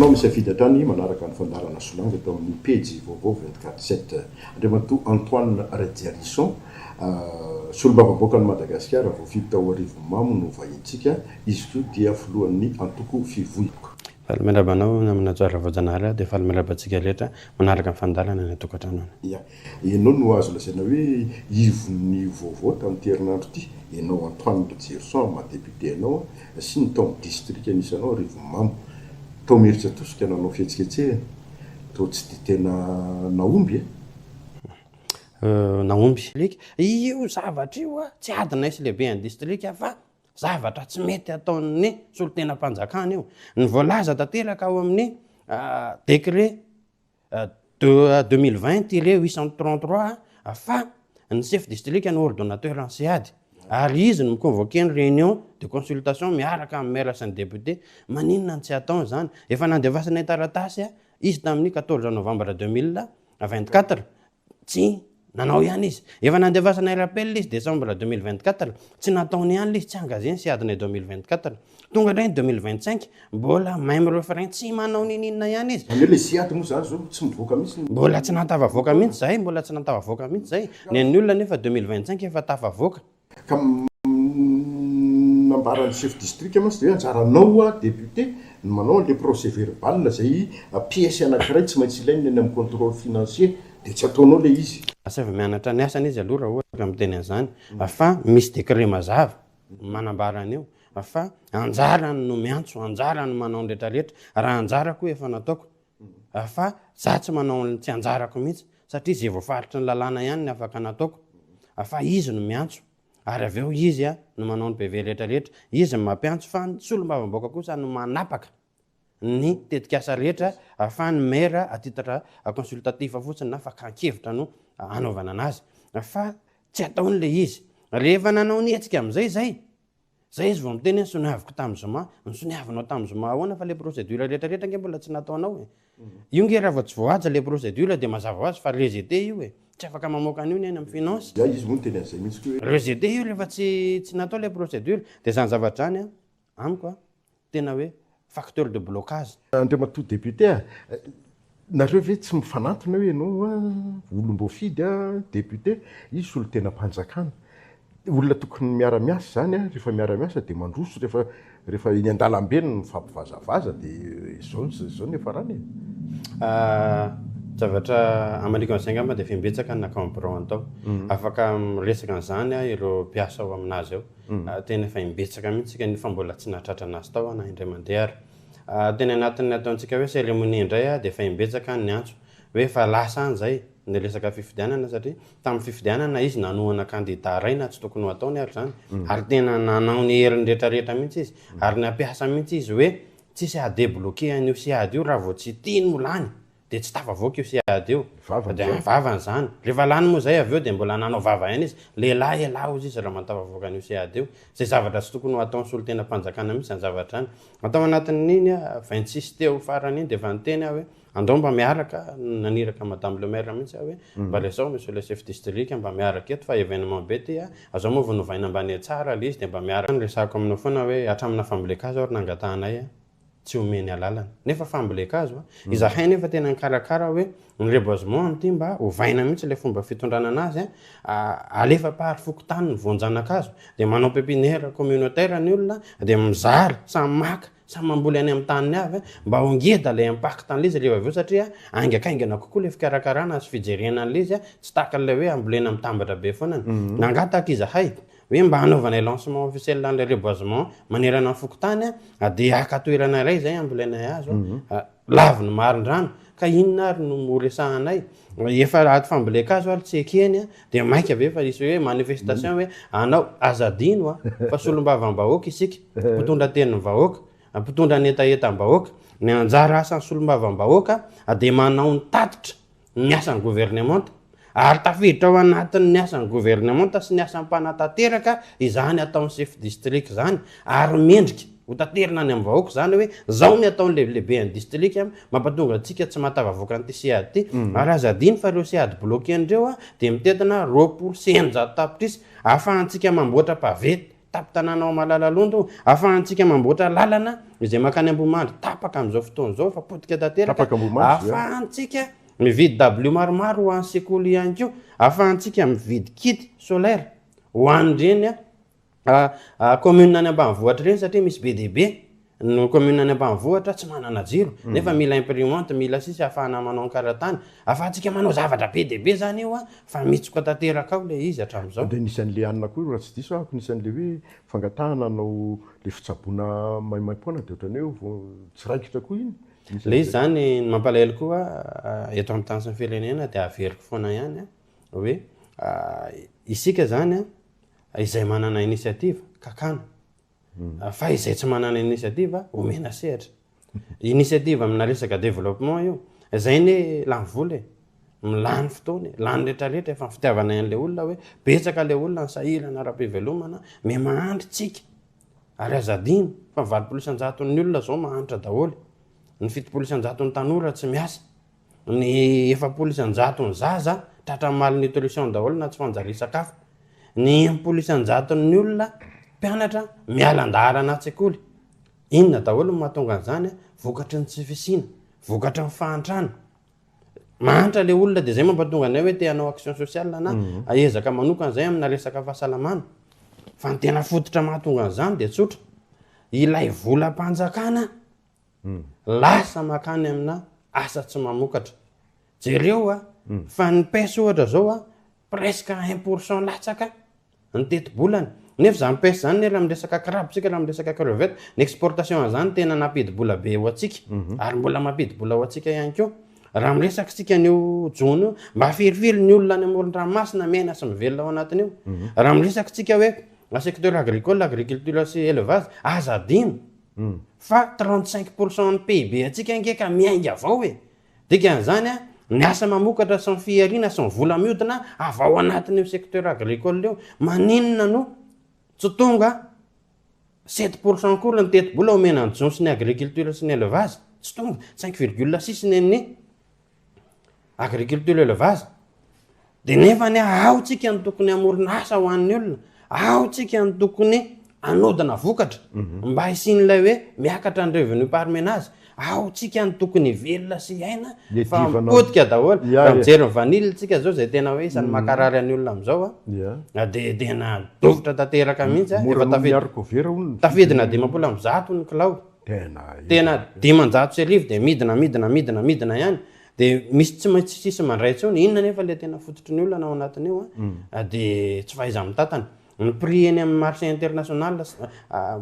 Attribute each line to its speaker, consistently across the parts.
Speaker 1: anao misafidy hatrany manaraka ny fandaharana Solange eto amin'ny pejy vaovao 24 sept. Andriamatoa Antoine Rajerison, solombavambahoakan'i Madagasikara voafidy tao Arivonimamo no vahintsika, izy koa dia filohan'ny antoko Fivoy.
Speaker 2: Faly miarahaba anao namana Tsara Voajanahary dia faly miarahaba antsika rehetra manaraka ny fandaharana any an-tokantrano any.
Speaker 1: Ya, ianao no azo lazaina hoe ivon'ny vaovao tamin'ity herinandro ity, ianao Antoine Rajerison amin'ny maha député anao sy ny tao amin'ny distrika nisy anao Arivonimamo. Tao Imerintsiatosika nanao fihetsiketsehana, toa tsy dia tena nahomby e?
Speaker 2: Nahomby. Io zavatra io tsy adinay sy lehiben'ny distrika fa Zavatra tsy mety ataon'ny solontenam-panjakana io. Ny voalaza tanteraka ao amin'ny décret de 2020 tiret 833 fa ny chef district no ordonnateur ny SEAD ary izy no mi-convoquer ny réunion de consultation miaraka amin'ny maire sy ny député. Maninona no tsy ataony izany? Efa nandefasanay taratasy izy tamin'ny 14 novembre 2024 Tsy nanao ihany izy. Efa nandefasana rappel izy décembre 2024, tsy nataony ihany ilay izy, tsy engagé ny SEAD-nay 2024. Tonga indray ny 2025, mbola même refrain, tsy manao niniana ihany izy.
Speaker 1: Izany hoe ilay SEAD moa izany izao tsy mivoaka mihitsy ny.
Speaker 2: Mbola tsy nahatafavoaka mihitsy izahay, mbola tsy nahatafavoaka mihitsy izay. Ny an'ny olona anefa 2025 efa tafavoaka.
Speaker 1: Ka nambaran'ny chef district mantsy dia hoe anjaranao hoa député ny manao an'ilay procès verbal izay pièce anankiray tsy maintsy ilaina any amin'ny contrôle financier dia tsy ataonao ilay izy.
Speaker 2: Asaivo mianatra ny asany izy aloha raha ohatra ka miteny an'izany fa misy décret mazava manambara an'io fa anjarany no miantso, anjarany no manao ny retraretra, raha anjarako io efa nataoko fa za tsy manao ny tsy anjarako mihitsy satria ze voafaritry ny lalàna ihany ny afaka nataoko fa izy no miantso ary avy eo izy no manao ny PV rehetra rehetra, izy no mampiantso fa ny solombavambahoaka kosa no manapaka ny tetikasa rehetra fa ny maire à titre consultatif fotsiny na fakan-kevitra no anaovana anazy fa tsy ataony le izy. Rehefa nanao ny hetsika amizay zay Zay izy vao miteny hoe soniaviko tamin'ny zoma, nosoniavinao tamin'ny zoma ahoana fa le procédure rehetra rehetra ange mbola tsy nataonao e. Io nge raha vao tsy voahaja le procédure dia mazava ho azy fa rejeté io e. Tsy afaka mamoaka an'io ny any amin'ny finance.
Speaker 1: Ya izy moa niteny an'izay mihitsy koa hoe.
Speaker 2: Rejeté io rehefa tsy tsy natao le procédure. Dia zany zavatra zany an, amiko an, tena hoe facteur de blocage.
Speaker 1: Andriamatoa député a, nareo ve tsy mifanantona hoe ianao a, olom-boafidy a, député, izy solontenam-panjakana. Olona tokony miara-miasa izany a, rehefa miara-miasa dia mandroso, rehefa rehefa eny an-dalambe no mifampivazavaza dia izao izao ny hiafarany e.
Speaker 2: Zavatra hamaliako an'izay angamba dia efa imbetsaka ny nankao amin'ny birao-ny tao. Afaka miresaka an'izany ireo mpiasa ao aminazy ao. Tena efa imbetsaka mihitsy isika nefa mbola tsy nahatratra anazy tao na indray mandeha ary. Teny anatin'ny ataontsika hoe cérémonie indray dia efa imbetsaka ny niantso hoe efa lasa any izay ny resaka fifidianana satria tamin'ny fifidianana izy nanohana kandida iray na tsy tokony ho ataony ary izany ary tena nanao ny heriny rehetrarehetra mihitsy izy ary nampiasa mihitsy izy hoe tsisy haha-débloquer an'io SEAD io raha vao tsy ity no lany Dia tsy tafavoaka io SEAD io.
Speaker 1: Vavany
Speaker 2: Dia
Speaker 1: izany.
Speaker 2: vavany izany. Rehefa lany moa izay avy eo dia mbola nanao vava ihany izy. Lehilahy ialahy hozy izy raha mahatafavoaka an'io SEAD io. Izay zavatra tsy tokony ho ataon'ny solontenam-panjakana mihitsy izany zavatra izany. Atao anatin'iny 26 teo farany iny dia efa niteny aho hoe andao mba miaraka, naniraka madame le maire mihitsy aho hoe mba resaho monsieur le chef district mba miaraka eto fa événement be ity a, azao moa vao novaina mba nihatsara ilay izy dia mba miaraka. Resahako aminao foana hoe hatramina fambolen-kazo ary nangatahanay a. tsy omeny alalana. Nefa fambolen-kazo a! Izahay nefa tena nikarakara hoe ny reboisement amin'ity mba ovaina mihitsy ilay fomba fitondrana anazy a, alefa par fokontany ny voan-janakazo, dia manao pépinière communautaire ny olona, dia mizara, samy maka, samy mamboly any amin'ny taniny avy, mba ho ngeda ilay impact an'ilay izy rehefa avy eo satria haingankaingana kokoa ilay fikarakarana sy fijerena an'ilay izy, tsy tahaka an'ilay hoe ambolena mitambatra be foana. Nangataka izahay Hoe mba hanaovanay lancement officiel an'ilay reboisement manerana ny fokontany dia haka toerana iray izay hambolenay hazo laviny marindrano ka inona ary no ho resahanay? Efa ady fambolen-kazo ary tsy ekeny dia mainka ve fa hisy hoe manifestation hoe anao aza adino a fa solombavambahoaka isika mpitondra tenin'ny vahoaka mpitondra ny hetahetam-bahoaka ny anjara asan'ny solombavambahoaka dia manao ny tatitra ny asan'ny governemanta, ary tafiditra ao anatin'ny asan'ny governemanta sy ny asan'ny mpanatanteraka izany ataon'ny chef district izany, ary mendrika ho taterina any amin'ny vahoaka izany hoe zao ny ataon'ny lehilehiben'ny district mampatonga antsika tsy mahatafavoaka an'ity SEAD ity, ary aza adino fa ireo SEAD bloquer-n'ireo dia mitentina 620 tapitrisa ahafahantsika mamboatra pavé. Tampon-tanàna ao Malalalondo, ahafahantsika mamboatra lalana izay mankany Ambohimandry tapaka amin'izao fotoana izao fa potika tanteraka,
Speaker 1: Tapaka Ambohimandry, ya.
Speaker 2: ahafahantsika mividy dabilio maromaro ho an'ny sekoly ihany koa, ahafahantsika mividy kit solaire ho an'ireny commune any ambanivohitra ireny satria misy be dia be ny commune any ambanivohitra tsy manana jiro nefa mila imprimante, mila sisa ahafahana manao ny karatany, ahafahantsika manao zavatra be dia be zany io fa mitsoka tanteraka ao ilay izy hatramin'izao.
Speaker 1: Dia nisy an'ilay anona koa raha tsy diso aho, nisy an'ilay hoe fangatahana hanao ilay fitsaboana maimaimpoana dia ohatran'ny hoe vao tsy raikitra koa iny. Nisy
Speaker 2: Ilay izy
Speaker 1: an'izay.
Speaker 2: zany ny mampalahelo koa eto amin'ny tany sy ny firenena dia averiko foana ihany hoe isika zany izay manana initiative kakana fa izay tsy manana initiative omena sehatra. Initiative amina resaka développement io, izay anie lany vola e, milany fotoana e, lany retraretra efa ny fitiavanay an'ilay olona hoe betsaka ilay olona ny sahirana ara-pivelomana, miha mahantra tsika ary aza adino fa ny 80 isan-jaton'ny olona zao mahantra daholo, ny 70 isan-jaton'ny tanora tsy miasa. Ny 40 isan-jaton'ny zaza tratran'ny malnutrition daholo na tsy fanjarian-tsakafo. Ny 60 isan-jaton'ny olona mpianatra miala an-daharana an-tsekoly. Inona daholo no mahatonga an'izany? Vokatry ny tsy fisiana, vokatry ny fahantrana. Mahantra ilay olona dia izay mampatonga anay hoe te hanao action sociale na ezaka manokana izay amina resaka fahasalamana. Fa ny tena fototra mahatonga an'izany dia tsotra, ilay volam-panjakana Lasa makany amina asa tsy mamokatra. Jereo a, fa ny pes ohatra zao a, presque 1% latsaka ny tetibolany. Nefa zany pes zany ne raha miresaka crabe tsika, raha miresaka crevette, ny exportation an'zany tena nampidi-bola be ho antsika, ary mbola mampidi-bola ho antsika ihany koa. Raha miresaka tsika an'io jono io, mba firifiry ny olona any amoron-dranomasina miaina sy mivelona ao anatin'io. Raha miresaka tsika hoe secteur agricole, agriculture sy élevage, aza adino Fa 35 pour cent ny PIB antsika ange ka miainga avy ao e! Dikan'izany an, ny asa mamokatra sy ny fihariana sy ny vola mihodina avy ao anatin'io secteur agricole io. Maninona no tsy tonga 7 pour cent akory ny tetibola omena ny jono sy ny agriculture sy ny élevage? Tsy tonga, 5,6 ny an'ny agriculture élevage. De nefa anie ao tsika no tokony hamorona asa ho an'ny olona, ao tsika no tokony hanodina vokatra mba hisian'ilay hoe miakatra ny revenu par ménage, ao tsika no tokony hivelona sy hiaina fa
Speaker 1: Iadivana.
Speaker 2: mipotika daholo.
Speaker 1: Ya,
Speaker 2: Raha
Speaker 1: ya.
Speaker 2: mijery ny vanille tsika zao zay tena hoe isan'ny mankarary an'ny olona am'zao a,
Speaker 1: Ya.
Speaker 2: de tena dofotra tanteraka mihitsy a,
Speaker 1: Mora
Speaker 2: efa
Speaker 1: noho ny
Speaker 2: tafid-
Speaker 1: haricot vert hono ny
Speaker 2: tafidina
Speaker 1: vidiny.
Speaker 2: 150 ny kilao.
Speaker 1: Tena
Speaker 2: Tena 1500 de midina midina midina midina ihany. De misy tsy maintsy tsisy mandray intsony, inona nefa le tena fototry ny olana ao anatin'io a, de tsy fahaiza-mitantana. Ny prix eny amin'ny marché international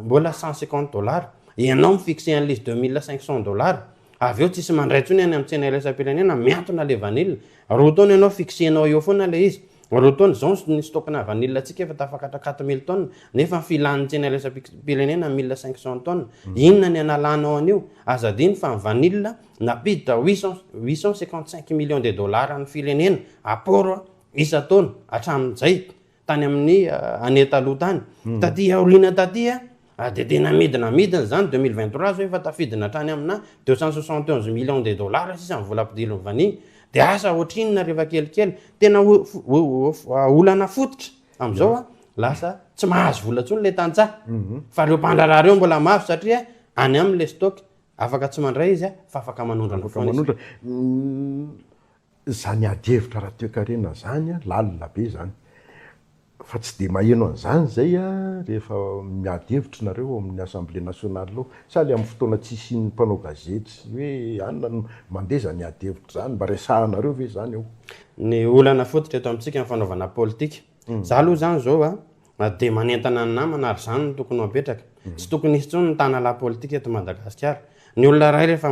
Speaker 2: mbola 150 dollars, ianao mi-fixer an'ilay izy 2500 dollars, avy eo tsisy mandray intsony any amin'ny tsena iraisam-pirenena, mihantona le vanille. 2 taona ianao fixenao eo foana le izy, 2 taona zao ny stock-na vanille antsika efa tafakatra 4000 tonnes, nefa ny filan'ny tsena iraisam-pirenena 1500 tonnes. Inona ny analanao an'io? Aza adino fa ny vanille nampiditra 855 millions de dollars ny firenena apport isan-taona hatramin'izay tany amin'ny année taloha tany. Taty aoriana taty a de tena midina midina zany 2023 zao efa tafidina hatrany amina 271 millions de dollars sisa ny vola ampidirin'ny vanille. De asa ohatrinona rehefa kelikely tena olana fototra am'izao a, lasa tsy mahazo vola intsony le tantsaha fa reo mpandraharaha reo mbola mafy satria any aminy le stock, afaka tsy mandray izy a fa afaka manondrana
Speaker 1: Afaka
Speaker 2: foana izy.
Speaker 1: manondrana. Zany ady hevitra raha toekarena zany a, lalina be zany. Fa tsy de maheno an'izany zay a rehefa miady hevitra nareo ao amin'ny Assemblée nationale ao. Sa le amin'ny fotoana tsisy ny mpanao gazety sy hoe anona no mandeha zany ady hevitra zany, mba resahanareo ve zany ao?
Speaker 2: Ny olana fototra eto amintsika ny fanaovana politika. Za aloha zany zao a de manentana ny namana ary zany no tokony ho apetraka. Tsy tokony hisy intsony ny tanalahy politika eto Madagasikara. Ny olona iray rehefa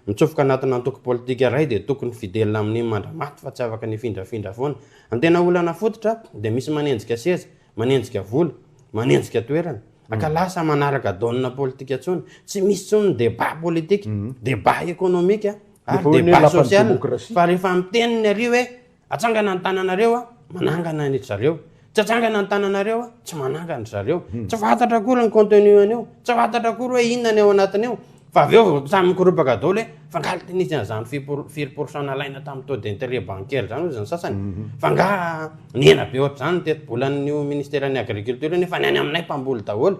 Speaker 2: mitsofoka anatina antoko politika iray de tokony fidèle amin'iny mandramaty fa tsy afaka ny hifindrafindra foana. Ny tena olana fototra de misy manenjika seza, manenjika vola, manenjika toerana. Ka lasa manaraka donne politika intsony. Tsy misy intsony ny débat politique, débat économique ary
Speaker 1: Nefa hoe ny
Speaker 2: débat
Speaker 1: lapan'ny
Speaker 2: social.
Speaker 1: démocratie.
Speaker 2: Fa rehefa miteny ny ary hoe atsangana ny tananareo a, manangana ny zareo. Tsy atsangana ny tananareo a, tsy manangana zareo. Tsy fantatra akory ny contenu an'io, tsy fantatra akory hoe inona ny ao anatin'io. Fa avy eo samy mikoropaka daholo hoe fa nga ty nisy an'izany firy pour cent nalaina tamin'ny taux d'intérêt bancaire zany hozy ny sasany. Fa nga nihena be ohatr'izany ny tetibolan'io ministeran'ny agriculture io nefa ny any aminay mpamboly daholo.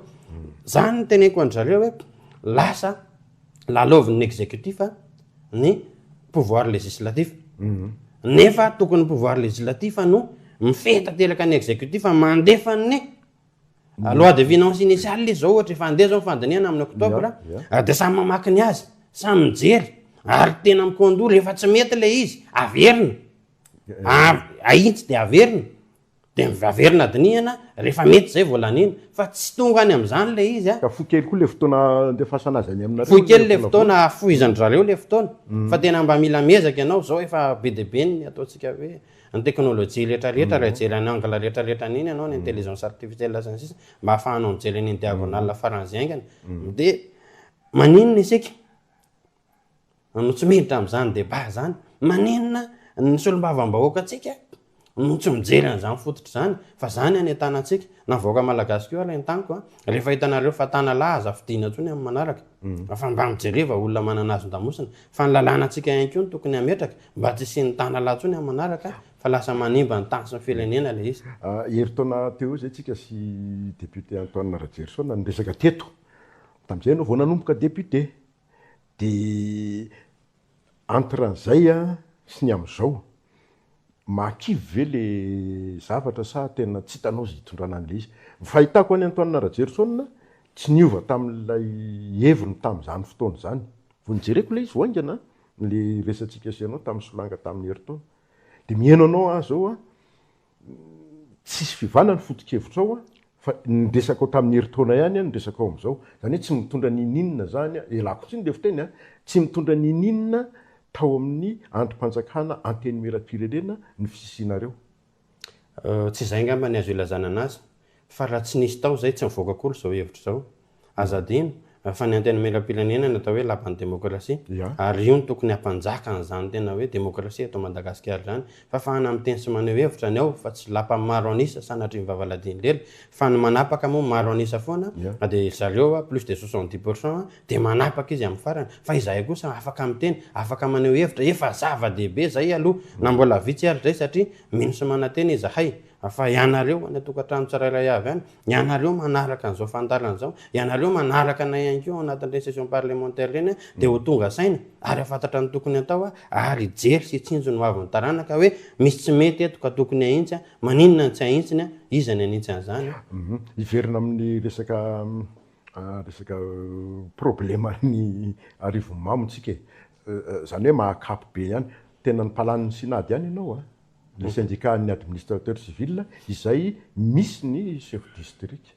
Speaker 2: Zany no teneniko an-dry zareo hoe lasa lalaovin'ny exécutif ny pouvoir législatif. Nefa tokony pouvoir législatif no mifehy tanteraka ny exécutif mandefa ny Loi de finance initiale izy zao ohatra efa andeha zao ny fandinihana amin'ny octobre dia samy mamaky ny azy, samy mijery ary tena mikoandoha rehefa tsy mety ilay izy averina, ahitsy dia averina, dia averina dinihana rehefa mety zay vao laniana fa tsy tonga any amin'izany ilay izy a.
Speaker 1: Ka fohy kely koa ilay fotoana andefasana azy any aminareo.
Speaker 2: Fohy kely ilay fotoana ahafohizan-dry zareo ilay fotoana fa tena mba mila miezaka ianao, zao efa be dia be ny ataontsika hoe Ny teknolojia rehetra rehetra raha hijery any angle rehetra rehetra an'iny ianao, ny intelligence artificielle sy ny sisa, mba ahafahanao mijery an'iny diagonale faran'izay haingana. Dia maninona isika no tsy miditra amin'izany débat izany? Maninona ny solombavambahoakantsika no tsy mijery an'izany fototra izany? Fa izany any an-tanantsika, na ny vahoaka malagasy koa ary entaniko an, rehefa hitanareo fa tanalahy aza fidiana intsony amin'ny manaraka, fa mba mijereva olona manana hazon-damosina, fa ny lalànantsika ihany koa no tokony hametraka, Mba tsy hisian'ny tanalahy intsony amin'ny manaraka fa lasa manimba ny tany sy ny firenena ilay izy.
Speaker 1: Herintaona teo eo izay tsika sy député Antoine Rajerison niresaka teto, tamin'izay ianao vao nanomboka député, dia entre an'izay sy ny amin'izao, mahakivy ve le zavatra sa tena tsy hitanao izay hitondrana an'ilay izy? Ny fahitako an'i Antoine Rajerison tsy niova tamin'ilay heviny tamin'izany fotoana izany, vao nijereko ilay izy vao haingana Le resatsika sy ianao tamin'ny solanga tamin'ny herintaona. Dia mihaino anao aho zao an, tsisy fiovana ny foto-kevitrao an, fa ny resakao tamin'ny herintaona ihany an ny resakao amin'izao. Izany hoe tsy mitondra n'ininona izany an, ialako tsiny le fiteny an, tsy mitondra n'ininona tao amin'ny andrim-panjakana antenimieram-pirenena ny fisianareo.
Speaker 2: Tsy izay angamba ny azo ilazana anazy fa raha tsy nisy tao izay tsy nivoaka akory izao hevitra izao. Aza adino fa ny Antenimierampirenena no atao hoe lapan'ny demokrasia ary io no tokony hampanjaka an'izany tena hoe demokrasia eto Madagasikara izany. Fahafahana miteny sy maneho hevitra ny ao fa tsy lapan'ny maro an'isa sanatria ny vavaladin'ny lela fa ny manapaka moa maro an'isa foana dia ry zareo plus de 70 pour cent dia manapaka izy amin'ny farany fa izahay kosa afaka miteny, afaka maneho hevitra, efa zava-dehibe izay aloha na mbola vitsy ary izay satria mino sy manantena izahay fa ianareo any an-tokantrano tsirairay avy any, ianareo manaraka an'izao fandaharana izao, ianareo manaraka anay ihany koa ao anatin'ireny session parlementaire ireny dia ho tonga saina ary hahafantatra ny tokony hatao ary hijery sy hitsinjo ny hoavin'ny taranaka hoe misy tsy mety eto ka tokony hahintsy, maninona no tsy hahintsiny, iza ny hanintsy an'izany.
Speaker 1: Hiverina amin'ny resaka Resaka probleman'ny Arivonimamo tsika e. Zany hoe mahakapy be ihany. Tena ny mpalanin'ny Synad ihany ianao a. Le syndicat an'ny administrateur civil izay misy ny chef district.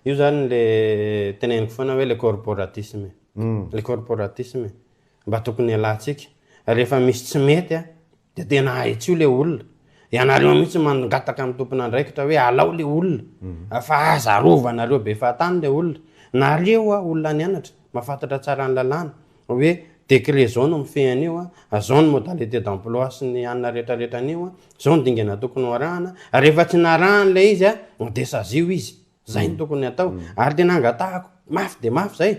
Speaker 2: Io zany le teneniko foana hoe le corporatisme e. Le corporatisme e. Mba tokony hialantsika. Rehefa misy tsy mety a, Dia tena ahitsio le olona. Ianareo mihitsy mangataka amin'ny tompon'andraikitra hoe alao le olona fa aza arovanareo be fahatany le olona. Nareo a olona nianatra, mahafantatra tsara ny lalàna hoe décret zao no mifehy an'io a, zao ny modalité d'emploi sy ny anona rehetrarehetra an'io a, zao ny dingana tokony ho arahana. Rehefa tsy narahany le izy a, dia sazio izy. Zay no tokony atao. Ary tena angatahako mafy dia mafy zay,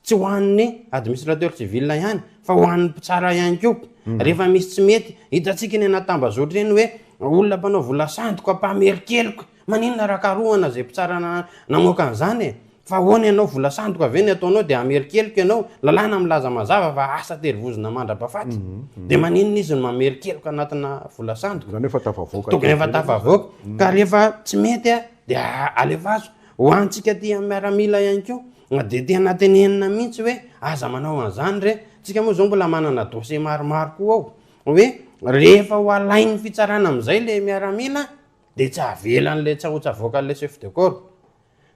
Speaker 2: tsy ho an'ny administrateur civil ihany fa ho an'ny mpitsara ihany koa. Rehefa misy tsy mety, hitantsika eny anaty tambazotra eny hoe olona mpanao vola sandoka, mpamerin-keloka, maninona raha karohana zay mpitsara namoaka an'izany e? Fa ahoana ianao, vola sandoka ve ny ataonao dia hamerin-keloka ianao? Lalàna milaza mazava fa asa terivozona mandra-pahafaty. Dia maninona izy no mamerin-keloka anatina vola sandoka?
Speaker 1: Zany hoe efa tafavoaka.
Speaker 2: Tokony efa tafavoaka. Ka rehefa tsy mety Dia alefaso. Ho antsika aty amin'ny miaramila ihany koa dia tena tenenina mihitsy hoe aza manao an'izany re. Tsika moa izao mbola manana dossier maromaro koa ao hoe rehefa ho alain'ny fitsarana amin'izay ilay miaramila dia tsy avelan'ilay tsy ho avoakan'ilay chef de corps.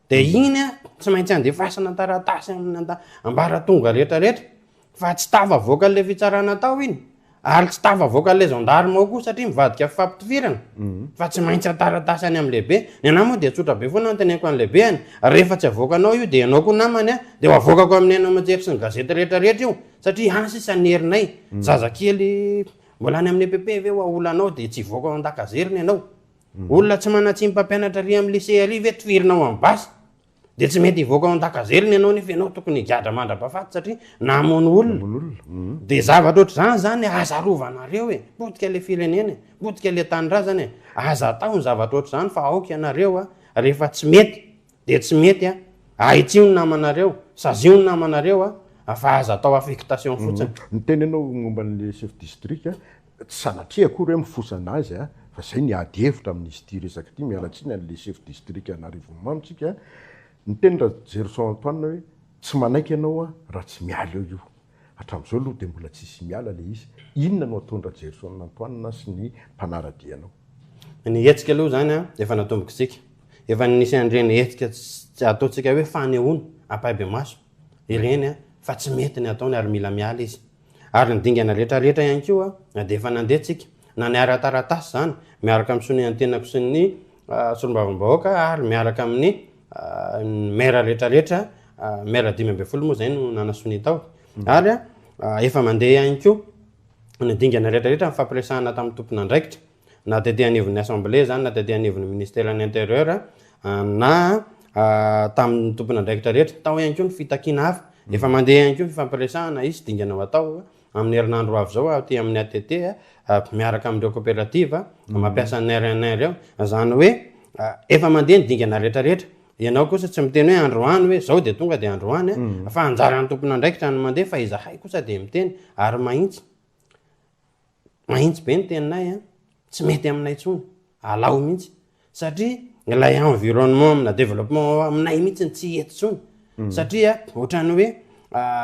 Speaker 2: Dia iny tsy maintsy andefasana taratasy amin'ny ambaratonga rehetra rehetra Fa tsy tafavoakan'ilay fitsarana tao iny, ary tsy tafavoakan'ilay gendarme ao koa satria mivadika fifampitifirana, fa tsy maintsy an-taratasy any amin'ny lehibe. Ny anah moa dia tsotra be foana ny teneniko an'ny lehibehany, rehefa tsy avoakanao io dia ianao koa namany an, dia ho avoakako amin'ny haino aman-jery sy ny gazety rehetra rehetra io, satria any sisa ny herinay. Zazakely mbola any amin'ny EPP ve ho aolanao dia tsy hivoaka ao an-dakazerina ianao? Olona tsy manan-tsiny mpampianatra ary amin'ny lycée ary ve tohirinao amin'ny basy? Dia tsy mety hivoaka ao an-dakazelina ianao nefa ianao tokony higadra mandra-pahafaty satria namono olona. Dia zavatra ohatr'izany izany aza arovanareo e! Potika ilay firenena e! Potika ilay tanindrazana e! Aza atao ny zavatra ohatr'izany fa aoka ianareo a, rehefa tsy mety dia tsy mety a, ahitsio ny namanareo, sazio ny namanareo a, fa aza atao affectation fotsiny.
Speaker 1: Niteny ianao momba an'ilay chef district, tsy sanatria akory hoe mifosa an'azy a, fa zay ny ady hevitra amin'izy ity resaka ity, miala tsiny an'ilay chef district an'Arivonimamo tsika, niteny Rajerison Antoine hoe tsy manaiky ianao a raha tsy miala eo io. Hatramin'izao aloha dia mbola tsisy miala ilay izy. Inona no ataon-dRajerison Antoine sy ny mpanara-dia anao?
Speaker 2: Ny hetsika aloha izany efa natombokitsika. Efa nisy an'ireny hetsika tsy ataontsika hoe fanehoana ampahibemaso ireny fa tsy mety ny ataony ary mila miala izy. Ary ny dingana rehetra rehetra ihany koa dia efa nandeha tsika, na ny ara-taratasy izany miaraka amin'ny sonian-tenako sy ny solombavambahoaka ary miaraka amin'ny maire rehetra rehetra, maire 15 moa izay no nanasonia tao. Ary efa mandeha ihany koa ny dingana rehetra rehetra nifampiresahana tamin'ny tompon'andraikitra, na tety anivon'ny assemblée izany na tety anivon'ny ministeran'ny intérieur na tamin'ny tompon'andraikitra rehetra. Tao ihany koa ny fitakiana hafa. Efa mandeha ihany koa ny fifampiresahana, hisy dingana ho atao amin'ny herinandro ho avy izao aty amin'ny ATT miaraka amin'ireo coopérative mampiasa ny RNR ireo. Izany hoe efa mandeha ny dingana rehetra rehetra. Ianao kosa tsy miteny hoe androany hoe zao dia tonga dia androany fa anjaran'ny tompon'andraikitra no mandeha fa izahay kosa dia miteny ary mahitsy. Mahitsy be ny teninay an, tsy mety aminay intsony, alao mihitsy satria ilay environnement amina développement aminay mihitsy no tsy hety intsony satria ohatran'ny hoe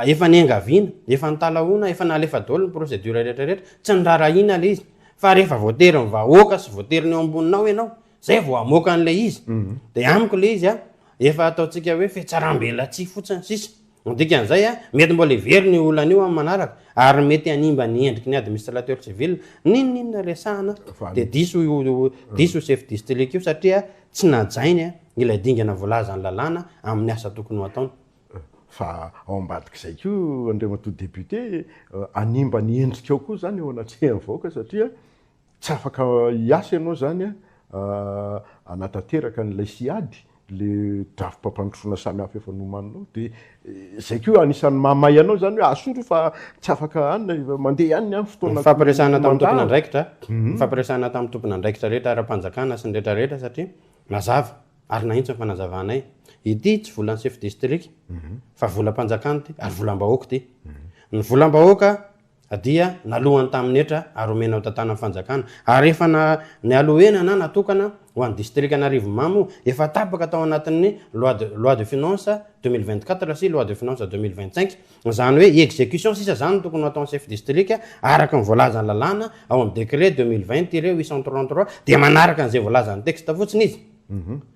Speaker 2: efa niangaviana, efa nitalahoana, efa nalefa daholo ny procédure rehetra rehetra, tsy niraharahiana ilay izy fa rehefa voatery ny vahoaka sy voatery ny eo amboninao ianao zay vao hamoaka an'ilay izy, dia amiko ilay izy an, efa ataontsika hoe fihatsaram-belatsihy fotsiny sisa. Ny dikan'izay, mety mbola hiverina io olana io amin'ny manaraka ary mety hanimba ny endriky ny administrateur civil. N'inon'inona resahana dia diso io diso io chef district io satria tsy najainy ilay dingana voalazan'ny lalàna amin'ny asa tokony ho ataony.
Speaker 1: Fa ao ambadik'izay koa Andriamatoa député, hanimba ny endrikao koa izany eo anatrehan'ny vahoaka satria Tsy afaka hiasa ianao izany hanatanteraka an'ilay siady, ilay drafi-pampandrosoana samihafa efa nomaninao. Dia izay koa anisan'ny mahamay anao izany hoe asory io fa tsy afaka any, mandeha ihany ny any fotoana
Speaker 2: Nifampiresahana tamin'ny tompon'andraikitra, nifampiresahana tamin'ny tompon'andraikitra rehetra ara-panjakana sy ny rehetra rehetra satria nazava ary nahitsy ny fanazavanay. Ity tsy volan'ny chef district fa volam-panjakana ity ary volam-bahoaka ity. Ny volam-bahoaka dia nalohany tamin'ny hetra ary omena ho tantanan'ny fanjakana ary efa na nialohena na natokana ho an'ny distrikan'Arivonimamo efa tapaka tao anatin'ny loi de loi de finance 2024 sy loi de finance 2025 izany hoe execution sisa izany no tokony ho ataon'ny chef district araka ny voalazan'ny lalàna ao amin'ny décret 2020-833 dia manaraka an'izay voalazan'ny texte fotsiny izy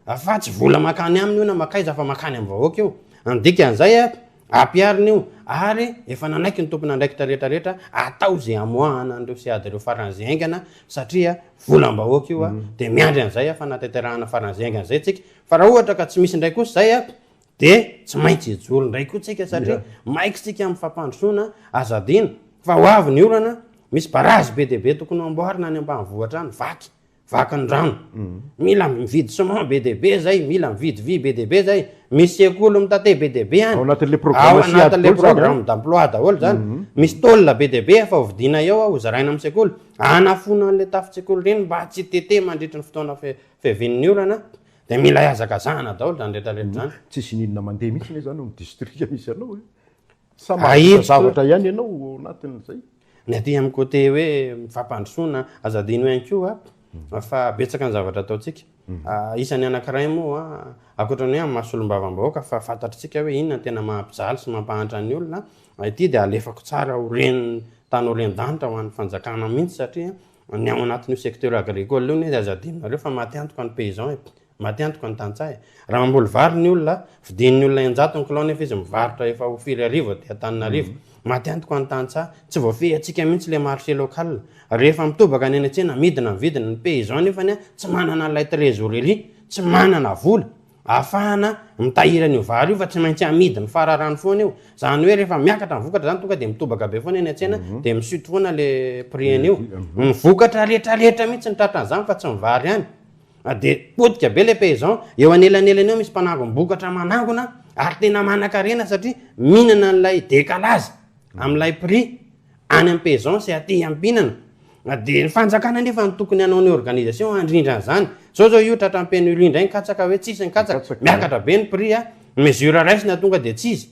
Speaker 2: fa tsy vola mankany aminy io na mankaiza fa mankany amin'ny vahoaka io ny dikan'izay Ampiharina io ary efa nanaiky ny tompon'andraikitra rehetra rehetra atao izay hamoahana an'ireo seady ireo faran'izay haingana satria volam-bahoaka io dia miandry an'izay fanatanterahana faran'izay haingana izay tsika fa raha ohatra ka tsy misy indray kosa izay dia tsy maintsy hijoro indray koa tsika satria maika tsika amin'ny fampandrosoana aza adino fa ho avy ny orana misy barazy be dia be tokony ho amboarina any ambanivohitra any vaky Vaky ny rano. Mila mividy ciment be dia be zay, mila mividy vy be dia be zay, misy sekoly mitate be dia be any.
Speaker 1: Ao anatin'ilay programme
Speaker 2: Ao anatin'ilay programme d'emploi daholo zany. Misy tôle be dia be efa hovidiana eo hozaraina amin'ny sekoly. Hanafoana an'ilay tafon-tsekoly ireny mba tsy hitete mandritry ny fotoana fiavian'ny orana dia mila hihazakazahana daholo zany rehetra rehetra zany.
Speaker 1: Tsisy n'inona mandeha mihitsy anie zany ao amin'ny distrika misy anao e. Sa mahavita zavatra ihany ianao ao anatin'izay?
Speaker 2: Ny aty amin'ny côté hoe fampandrosoana, aza adino ihany koa fa betsaka ny zavatra ataontsika. Isan'ny anankiray moa, ankoatra ny hoe amin'ny maha solombavambahoaka fa fantatritsika hoe inona no tena mampijaly sy mampahantra ny olona, ity dia alefako tsara ho ren'ny tany ho ren-danitra ho an'ny fanjakana mihitsy satria ny ao anatin'io secteur agricole io anie aza adinonareo fa maty antoka ny paysan e. Maty antoka ny tantsaha e. Raha mamboly vary ny olona, vidian'ny olona 600 ny kilao nefa izy mivarotra efa ho firy arivo aty Antananarivo. Maty antoka ny tantsaha. Tsy voafehintsika mihitsy ilay marché local. Rehefa mitobaka ny any an-tsena, midina ny vidiny. Ny paysan nefany tsy manana an'ilay trésorerie, tsy manana vola ahafahana mitahiry an'io vary io fa tsy maintsy amidiny fararano foana io. Izany hoe rehefa miakatra ny vokatra izany tonga dia mitobaka be foana eny an-tsena dia mi-chute foana ilay prix an'io. Ny vokatra rehetra rehetra mihitsy no tratran'izany fa tsy ny vary ihany. Dia potika be ilay paysan, eo anelanelany eo misy mpanangom-bokatra manangona ary tena manankarena satria mihinana an'ilay décalage amin'ilay prix any amin'ny paysan sy aty amin'ny mpihinana. Dia ny fanjakana nefa no tokony hanao ny organisation handrindra an'izany. Zao zao io tratran'ny pénurie indray ny katsaka hoe tsisy ny katsaka, miakatra be ny prix, ny mesure raisina tonga dia tsy izy.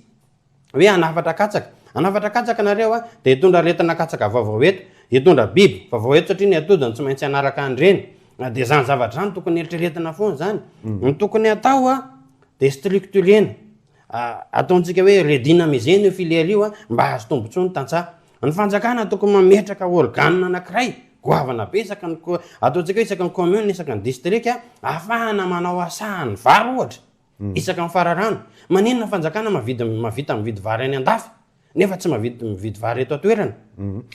Speaker 2: Hoe hanafatra katsaka. Hanafatra katsaka nareo a, dia hitondra aretina katsaka vaovao eto, hitondra biby vaovao eto satria ny atodiny tsy maintsy hanaraka an'ireny. Dia izany zavatra izany tokony eritreretina foana izany. Ny tokony hatao a, dia structurena. Ataontsika hoe redynamiser-na io filière io a, mba hahazo tombontsoa ny tantsaha. Ny fanjakana tokony mametraka organe anankiray goavana be isaky ny, ataontsika hoe isaky ny commune, isaky ny district, ahafahana manao asahan'ny vary ohatra. Isaka ny fararano. Maninona ny fanjakana mavidy mahavita mividy vary any andafy nefa tsy mahavita mividy vary eto an-toerana?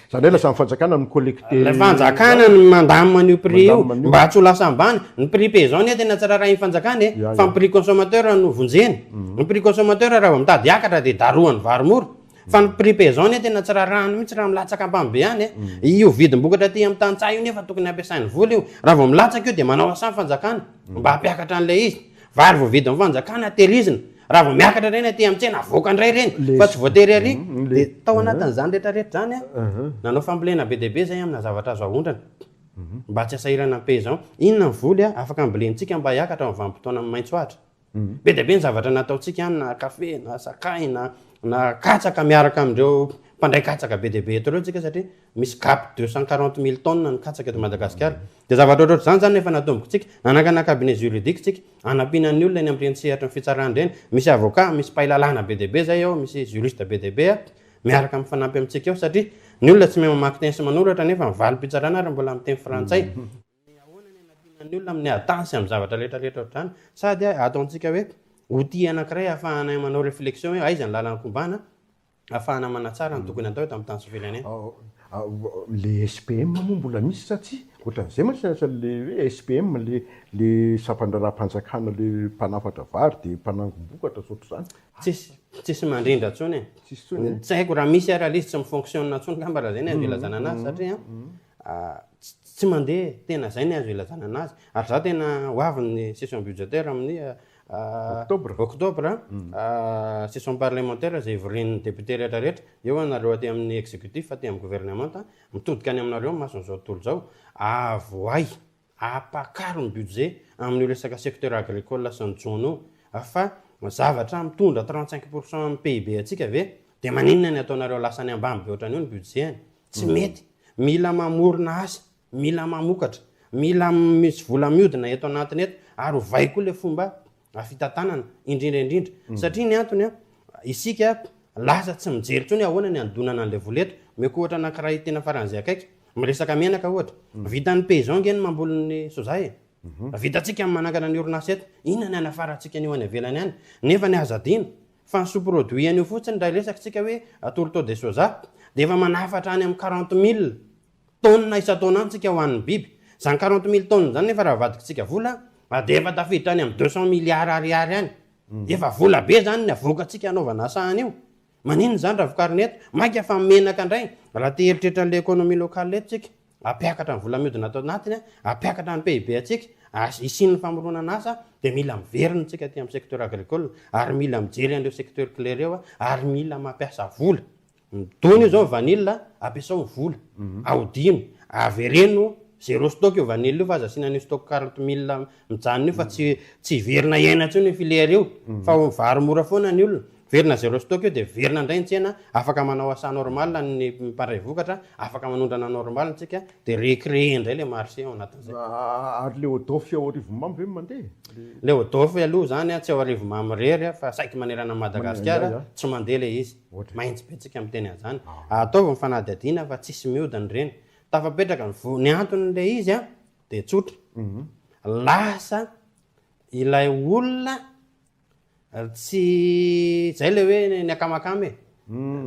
Speaker 1: Izany hoe lasa ny fanjakana no mi-collecter.
Speaker 2: Ilay fanjakana no mandamina an'io prix io mba tsy ho lasa ambany. Ny prix paysan anie tena tsy rarahin'ny fanjakana e, fa ny prix consommateur no vonjeny. Ny prix consommateur raha vao mitady hiakatra dia darohan'ny vary mora. Fa ny prix paysan anie tena tsy rarahany mihitsy raha milatsaka ambany be any e. Io vidim-bokatra aty amin'ny tantsaha io nefa tokony hampiasainy vola io. Raha vao milatsaka io dia manao asa ny fanjakana mba hampiakatra an'ilay izy. Vary voavidin'ny fanjakana tehirizina. Raha vao miakatra ireny aty amin'ny tsena avoaka indray ireny fa tsy voatery ary. Dia tao anatin'izany rehetra rehetra izany an, nanao fambolena be dia be izay amina zavatra azo aondrana mba tsy hasahirana ny paysan. Inona ny voly afaka ambolentsika mba hiakatra amin'ny vanim-potoana maitso ahitra? Be dia be ny zavatra nataontsika any na kafe na sakay na na katsaka miaraka amin'ireo mpandray katsaka be dia be eto ireo tsika satria misy gap 240 000 tonnes ny katsaka eto Madagasikara. Dia zavatra ohatrohatr'izany izany no efa natombokitsika. Nanangana cabinet juridique tsika hanampiana ny olona eny amin'ireny sehatry ny fitsarana ireny. Misy avocat, misy mpahay lalàna be dia be izay ao, misy juriste be dia be miaraka mifanampy amintsika eo satria ny olona tsy mahay mamaky teny sy manoratra nefa ny valim-pitsarana ary mbola amin'ny teny frantsay. Ny ahoana ny hanampiana ny olona amin'ny ady sy amin'ny zavatra rehetra rehetra ohatr'izany. Sady ataontsika hoe outil anankiray ahafahanay manao réflexion hoe aiza ny lalan-kombana ahafahana manatsara ny tokony hatao eto amin'ny tany sy firenena.
Speaker 1: Le SPM moa mbola misy sa tsia? Ohatran'izay mantsy ny asan'le hoe SPM, le le sampan-draharaham-panjakana le mpanafatra vary dia mpanangom-bokatra sy ohatr'izany.
Speaker 2: Tsisy, tsisy mandrindra intsony e.
Speaker 1: Tsisy intsony e.
Speaker 2: Tsy haiko raha misy ary ilay izy tsy mi-fonctionne intsony angamba raha izay ny azo ilazana anazy satria tsy mandeha e, tena izay ny azo ilazana anazy. Ary za tena ho avy ny session budgétaire amin'ny
Speaker 1: Octobre.
Speaker 2: Octobre, session parlementaire izay ivorian'ny député rehetra rehetra, eo ianareo aty amin'ny exécutif, aty amin'ny gouvernemanta, mitodika any aminareo ny mason'izao tontolo izao, avohay, apakaro ny budget amin'io resaka secteur agricole sy ny jono io, fa zavatra mitondra 35 pour cent amin'ny PIB antsika ve dia maninona ny ataonareo lasa any ambany be ohatran'io ny budget-ny? Tsy mety, mila mamorona asa Mila mamokatra, mila misy vola miodina eto anatiny eto ary ovay koa le fomba fitantanana indrindra indrindra satria ny antony an, isika lasa tsy mijery intsony ahoana ny hanodonana an'ilay vola eto. Omeko ohatra anankiray tena faran'izay akaiky, miresaka menaka ohatra, vitan'ny paysan nge ny mamboly ny soja e, vitantsika ny manangana ny orinasa eto, inona ny hanafarantsika an'io any ivelany any? Nefa ny aza adino fa ny sous produit an'io fotsiny raha hiresaka tsika hoe tourteau de soja dia efa manafatra any amin'ny quarante mille Taonina isan-taona any tsika ho an'ny biby. Izany 40 mille tonnes izany nefa raha avadikitsika vola dia efa tafiditra any amin'ny 200 milliards ariary any. Efa vola be izany ny avoakantsika hanaovana asa an'io. Maninona izany raha vokarina eto? Mainka fa menaka indray raha te hieritreritra an'ilay économie locale eto tsika. Hampiakatra ny vola mihodina ato anatiny, hampiakatra ny PIB antsika, hisian'ny famoronana asa dia mila miverina tsika aty amin'ny secteur agricole ary mila mijery an'ireo secteur clé ireo ary mila mampiasa vola. Midona io zao ny vanille, ampiasao ny vola, ahodino, avereno zéro stock io vanille io fa aza asiana an'io stock 40 mille mijanona io fa tsy tsy hiverina hiaina intsony io filière io fa ho vary mora foana ny olona, miverina zéro stock io dia miverina indray ny tsena, afaka manao achat normal ny mpandray vokatra, afaka manondrana normal tsika dia recréer indray le marché ao anatin'izay.
Speaker 1: Ary le ODOF ao Arivonimamo ve no mandeha?
Speaker 2: Le ODOF aloha zany tsy ao Arivonimamo irery fa saiky manerana an'i Madagasikara tsy mandeha le izy. Mahitsy be tsika miteny an'izany. Ataovy ny fanadihadiana fa tsisy miodina ireny. Tafapetraka ny vo, ny anton'ilay izy an, dia tsotra. Lasa ilay olona tsy, zay ilay hoe ny akamakama e.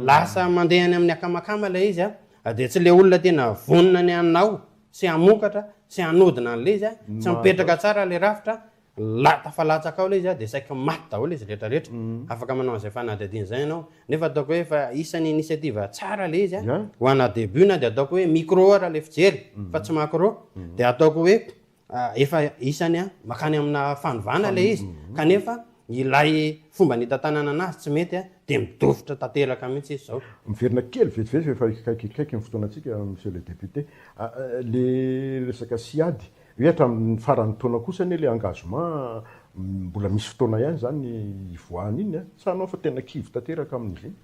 Speaker 2: Lasa mandeha any amin'ny akamakama ilay izy an, dia tsy ilay olona tena vonona ny hanao sy hamokatra sy hanodina an'ilay izy an, tsy mipetraka tsara ilay rafitra, La tafalatsaka ao ilay izy dia saiky maty daholo izy rehetra rehetra. Afaka manao an'izay fanadihadiana izay ianao. Nefa ataoko hoe efa isan'ny initiative tsara ilay izy ho ana début na dia ataoko hoe micro ara ilay fijery fa tsy macro. Dia ataoko hoe efa isany makany amina fanovana ilay izy kanefa ilay fomba nitantanana anazy tsy mety dia midofotra tanteraka mihitsy izy izao.
Speaker 1: Miverina kely vetivety fa efa akaikikaiky ny fotoanantsika Monsieur le député, le resaka SIAD, hoe hatramin'ny faran'ny taona kosa anie le engagement mbola misy fotoana ihany izany hivoahana iny an, sa anao fa tena kivy tanteraka amin'izy iny?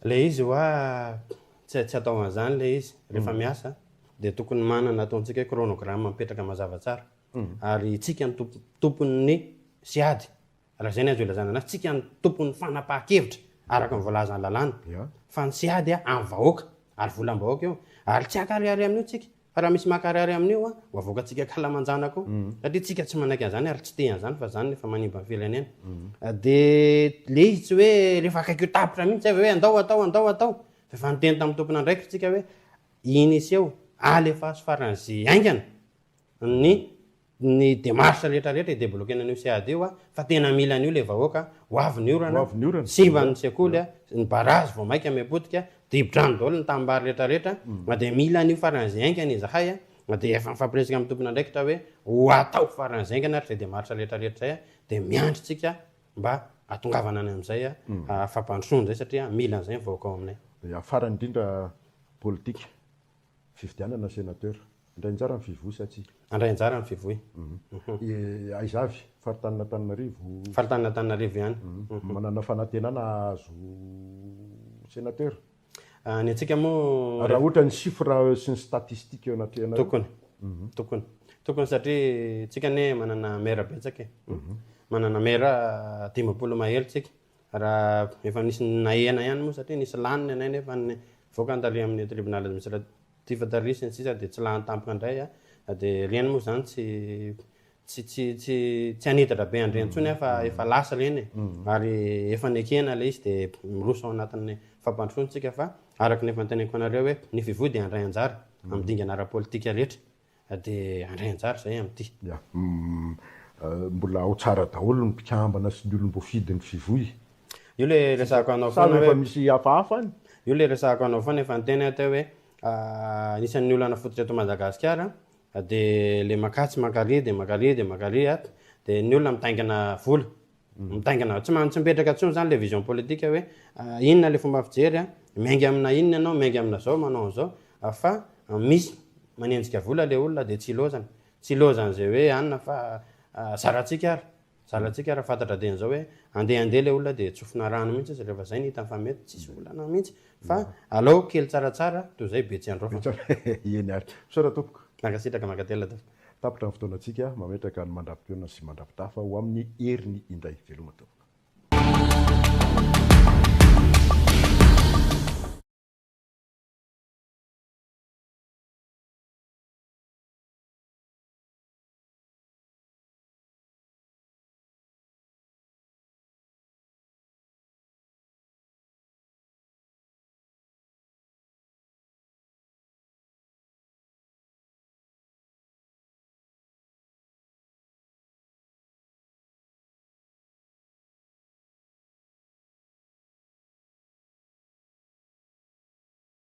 Speaker 2: Le izy hoa tsy tsy atao an'izany le izy rehefa miasa dia tokony manana ataontsika hoe chronogramme mipetraka mazava tsara ary tsika no tompon'ny SIAD raha izay ny azo ilazana anazy tsika no tompon'ny fanapahan-kevitra araka ny voalazan'ny lalàna fa ny SIAD amin'ny vahoaka ary volam-bahoaka io ary tsy hankarihary amin'io tsika Fa raha misy mankarary amin'io an, ho avoakantsika ankalamanjana koa. Satria tsika tsy manaiky an'izany ary tsy tia an'izany fa izany efa manimba ny firenena. Dia le izy tsy hoe rehefa akaiky ho tapitra mihitsy zay vao hoe andao atao, andao atao. Fa efa niteny tamin'ny tompon'andraikitra tsika hoe iny iseho, alefaso faran'izay haingana ny ny démarche rehetra rehetra hi-debloquer-na an'io CAD io fa tena mila an'io le vahoaka, ho avy ny orana, simba ny sekoly, ny barrage vao maika miha-potika, dibo-drano daholo ny tanimbary rehetra rehetra, na dia mila an'io faran'izay haingana izahay, na dia efa mifampiresaka amin'ny tompon'andraikitra hoe ho atao faran'izay haingana ary izay démarche rehetra rehetra izay dia miandry tsika mba hahatongavana any amin'izay fampandrosoana izay satria mila an'izay ny vahoaka ao aminay.
Speaker 1: Ya, farany indrindra politika, fifidianana sénateur. Handray anjara ny Fivoy sa tsia?
Speaker 2: Handray anjara ny Fivoy.
Speaker 1: Aiza avy? Faritanin'Antananarivo?
Speaker 2: Faritanin'Antananarivo ihany.
Speaker 1: Manana fanantenana hahazo sénateur?
Speaker 2: Ny antsika moa.
Speaker 1: Raha ohatra ny chiffre sy ny statistique eo anatrehanareo?
Speaker 2: Tokony. Tokony. Tokony satria tsika anie manana maire betsaka e. Manana maire 50 mahery tsika. Raha efa nisy nahena ihany moa satria nisy lany ny anay nefa nivoaka ny tary amin'ny tribunal administratif tary sy ny sisa dia tsy lany tampoka indray a, dia ireny moa izany tsy tsy tsy tsy tsy hanitatra be an'ireny intsony aho fa efa lasa ireny e, ary efa nekena ilay izy dia miroso ao anatin'ny fampandrosoana isika fa araka ny efa noteneniko anareo hoe ny fivoy dia handray anjara amin'ny dingana ara-politika rehetra. Dia handray anjara izay amin'ity.
Speaker 1: Ya. Mbola ao tsara daholo ny mpikambana sy ny olom-boafidy ny Fivoy.
Speaker 2: Io le resahako anao foana hoe.
Speaker 1: Sa efa misy hafahafa any?
Speaker 2: Io le resahako anao foana efa niteny aho teo hoe anisan'ny olana fototra eto Madagasikara dia le makatsy mankary dia mankary dia mankary dia ny olona mitaingina vola. Mitaingina, tsy tsy mipetraka intsony zany le vision politique hoe inona le fomba fijery a, miainga amina inona ianao, miainga amina zao, manao an'izao, fa misy manenjika vola le olona de tsy ilaozany, tsy ilaozan'izay hoe anona fa zarantsika ary, zarantsika ary fantatra dieny zao hoe andeha andeha le olona de tsofina rano mihitsy izy rehefa zay ny hitany fa mety, tsisy olana mihitsy fa aleo kely tsaratsara toy izay be tsy andraofana.
Speaker 1: Eny ary. Misaotra tompoko.
Speaker 2: Mankasitraka, mankatelina tompoko.
Speaker 1: Tapitra ny fotoanantsika, mametraka ny mandra-pihaona sy mandra-pitafa ho amin'ny heriny indray. Veloma tompoko.